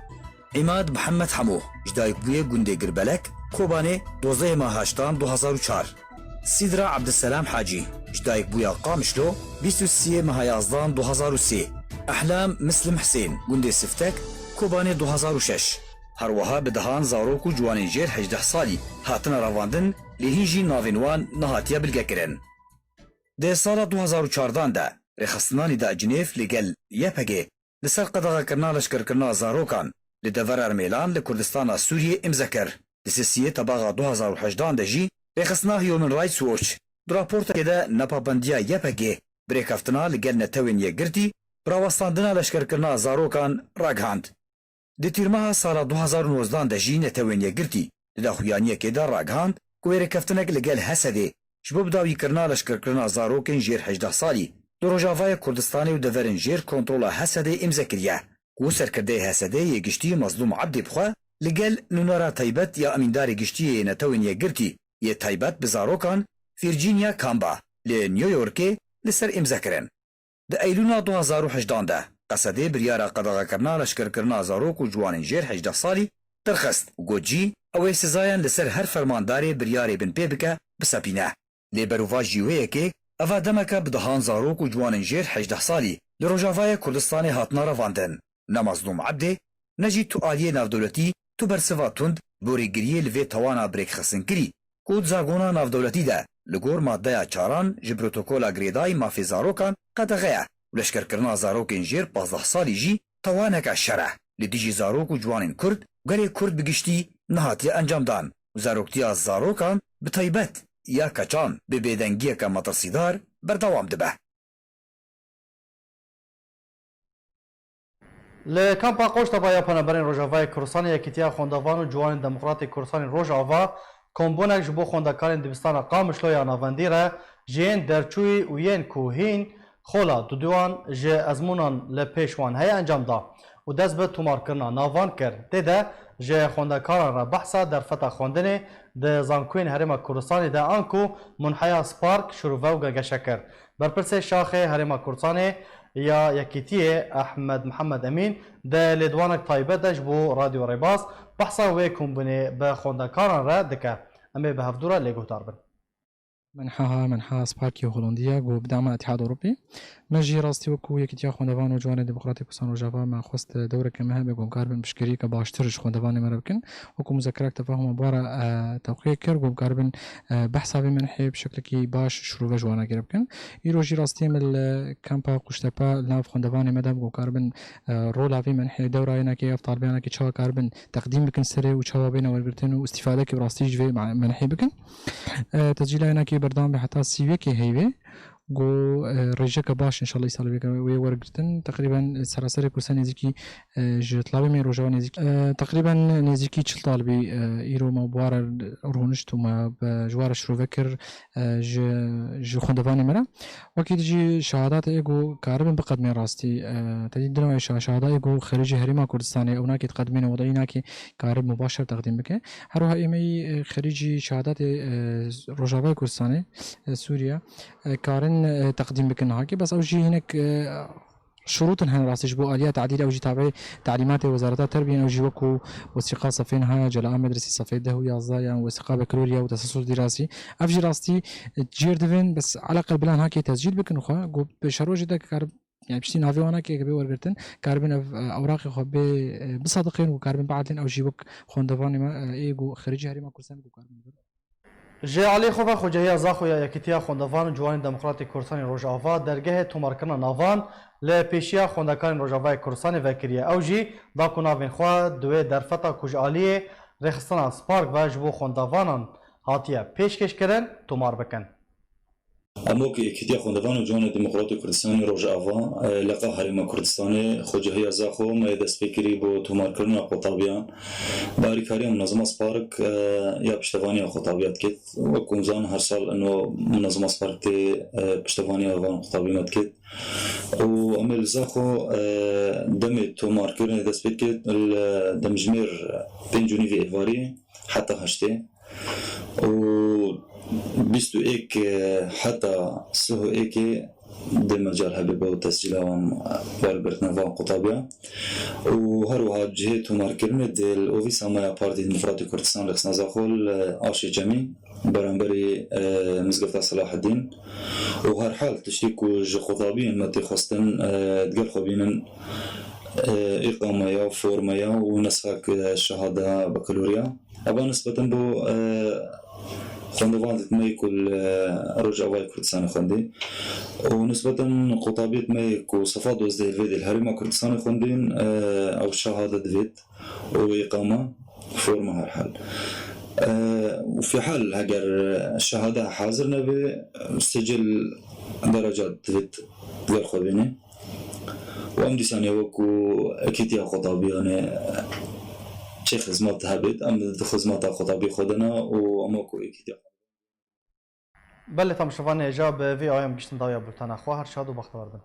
Îmad Mihemed Hemo, ji dayikbûyê gundê Girbelek, Kobanê, dozdehê meha heştan du hazar û çar. Sîdra Ebdiselam Hacî, ji dayikbûya Qamişlo, bîst û siyê meha yazdan du hazar û sê. Ehlam Mislim Hisên, gundê Siftek, Kobanê, du hazar û şeş. Her wiha bi dehan zarok û ciwanên jêr hejdeh salî hatine revandin, lê hîn jî navên wan nehatiye bilgekirin. Di sala du hazar û çardan de rêxistinanî de Cinêv li gel Y P G li ser qedexekirina leşkerkirina zarokan li devera Rmêlan li Kurdistana Sûriyê îmze kir. Di sisiyê tebaxa du hazar û hejdan de jî rêxistina Human Rights Watch di raportekê de nepabendiya Y P G bi rêkeftina li gel Netewên Yekgirtî bi rawestandina leşkerkirina zarokan ragihand. Di tîrmeha sala du hazar û nozdan de jî Netewên Yekgirtî di daxuyaniyekê de ragihand ku wê rêkeftinek li gel Hesedê ji bo bidawîkirina leşkerkirina zarokên jêr hejdeh salî li Rojavayê Kurdistanê û deverên jêr kontrola Hesedê îmze kiriye, ku serkirdeyê Hesedê yê giştî Mezlûm Ebdî bi xwe li gel nûnera taybet ya Emîndarê Giştî yê Netewên Yekgirtî yê taybet bi zarokan, Virginia Kamba, li New Yorkê li ser îmze kirin. Di Eylûna du hazar û hejdan de Qesedê biryara qedexekirina leşkerkirina zarok û ciwanên jêr hejdeh salî derxist û got jî, ew ê sizayan li ser her fermandarê biryarê binpê bike, bisepîne. Lê berovajî wê yekê, eva demeke bi dehan zarok û ciwanên jêr hejdeh salî li Rojavayê Kurdistanê hatine revandin. Ne Mezlûm Ebdê, ne jî tu aliyê navdewletî tu bersiva tund bo rêgiriyê li vê tawana bi rêkxistin kirî, ku di zagona navdewletî de li gor maddeya çaran ji protokola girêdayî mafê zarokan qedexe ye û leşkerkirina zarokên jêr pazdeh salî jî tawaneke şer e li dijî zarok û ciwanên Kurd û gelê Kurd bi giştî nehatiye encamdan û zaroktiya zarokan bi taybet ya keçan bi bêdengiyeke metirsîdar berdewam dibe. Li kampa Qoştaba ya Penaberên Rojavayê Kurdistanê Yekîtiya Xwendevan û Ciwanên Demokratê Kurdistanê Rojava kombûnek ji bo xwendekarên dibistana Qamişlo ya Navendî re ji yên derçûyî û yên ku hîn xola duduyan ji ezmûnan li pêş wan heye encam da û dest bi tomarkirina navan kir. Tê de ji xwendekaran re behsa derfeta xwendinê di zankûyên Herêma Kurdistanê de anku munheya Spark şirove û gelgeşe kir. Berpirsê Şaxê Herêma Kurdistanê ya Yekîtiyê Ehmed Mihemed Emîn di lêdwanek taybet de ji bo Radyo Rêbaz behsa wê kombûnê bi xwendekaran re dike. Em ê bi hevdû re lê guhdar bin. Menha ha, menha Sparkê Holandiya, ku bi dema Îtîhad Ewropî. Me jî rastî wekû Yekîtiya Xwendevan û Ciwanê Demokratîk Kurdistan Rojava me xwest dewreke me hebe ku em karibin piştgiriyeke baştir ji xwendevanê me re bikin. Wekû muzekerek tefahuma bi we re, e, tewqî kir ku em karibin, e, behsa vê menhê bi şeklekî baş şirove ji wana gere bikin. Îro jî rastî me li kempa Quştepe li nav xwendevanê me de ku em karibin, e, rola vê menhê dewra yênekê ev talibiyanekê çawa karibin teqdîm bikin serê û çawa bêne wergirtin û îstîfadekê bi rastî ji vê ma-, menhê bikin. E, tescîla yênekê berdewam be heta sî û yekê heyvê. Go, e, rêjeke baş înşallah îsal wê, wê wergirtin. Teqrîben, e, seraserê kursa nêzîkî, e, ji tlavê me rojava nêzîkî, e, teqrîben nêzîkî çil talibî, e, îro me bi ware rûnişt û me bi, ji ware şirove kir, e, ji, ji xwendevanê me re. Wekî dijî şehadatê ê ku karibin biqedmên rastî, e, tedî dino ê şa-, şehada ê ku xerîcî Herêma Kurdistanê ew nakê diqedmêne, wedayî nakê karib mubaşer teqdîm bike. Her wiha ê me yî, e, xerîcî şehadatê, e, Rojavayê Kurdistanê, e, Sûriye, e, karin, e, teqdîm bikin hakê. Bes ew jî hinek, e, şurûtin hene rastî ji bo aliya tadîl, ew jî tabe talîmatê Wezareta Terbiyê, ew jî wekû wesîqa sefên haya Cela Medresî sefê deh û yazdeh yan wesîqa Bekloriya û Tesesul Dîrasî. Ev jî rastî, e, cêr divin, bes eleqel bilan hakê tescîl bikin xwe, ku bi şerojê de kar, yani piştî navê wana kê bê wergirtin, karibin ev, e, ewraqê xwe bê, e, bisadiqên û karibin biadlên ew jî wek xwendevanê me, e, ê ku xerîcî Herêma Kurdistanê ku karibin. Ji aliyê xwe ve Xwecehiya Zaxo ya Yekîtiya Xwendevan û Ciwanên Demokratîk Kurdistanê Rojava dergehê tomarkirina navan li pêşiya xwendekarên Rojavayê Kurdistanê vekiriye. Ew jî da ku navên xwe di wê derfeta ku ji aliyê Rêxistina Spark ve ji bo xwendevanan hatiye pêşkêşkirin, tomar bikin. Em wek Yekîtiya Xwendevan û Ciwanên Demokratîk Kurdistanê Rojava, e, leqa Herêma Kurdistanê, Xwecehiya Zaxo, me yê destpêkirî bo tomarkirina qutabiyên bi alîkariya Munezema Spark, e, ya piştevaniya qutabiya dikit. Wek hûn zanin, her sal ino Munezema Spark tê, e, piştevaniya van qutabî me dikit. Û em ê li Zaxo, e, demê tomarkirinê dest pê dikit, li demjimêr pênc û nîvê êvarî heta heştê. Û bîst û êk, e, heta sih û êkê dê mecal hebe bo tescîla wan wergirtina van qutabiya. Û her wiha cihê tomarkirinê dê li ofîsa me ya Partî Demokratîk Kurdistan Rêxistina Zaxo li Aşê Cemî beramberî, e, Mizgefta Selaheddîn. Û herhal tiştê ku ji qutabiyên me tê xwestin, e, digel xwe bînin, e, îqameya, formeya û nesxek, e, şehada bakaloriya. Eva nisbeten bo, e, xwendevanê me ku li Rojavayê Kurdistanê xwendî. Û nisbeten qutabiyê me ku sefa dozdeh vê dê li Herêma Kurdistanê xwendîn, e, ew şehade divêt û îqama, forma herhal. E, û fîhal heger şehade hazir nebe, sicil dereca divêt digel xwe bîne. Û em dîsanê wekû ekîtiya qutabiyane çi xizmet hebêt, em di xizmeta qutabiyê xwe de ne û em wekû ekîtiya. Belê, temaşevanê hêja bi vî ayam giştin dawiya bultena xwe, her şad û bextewar bin.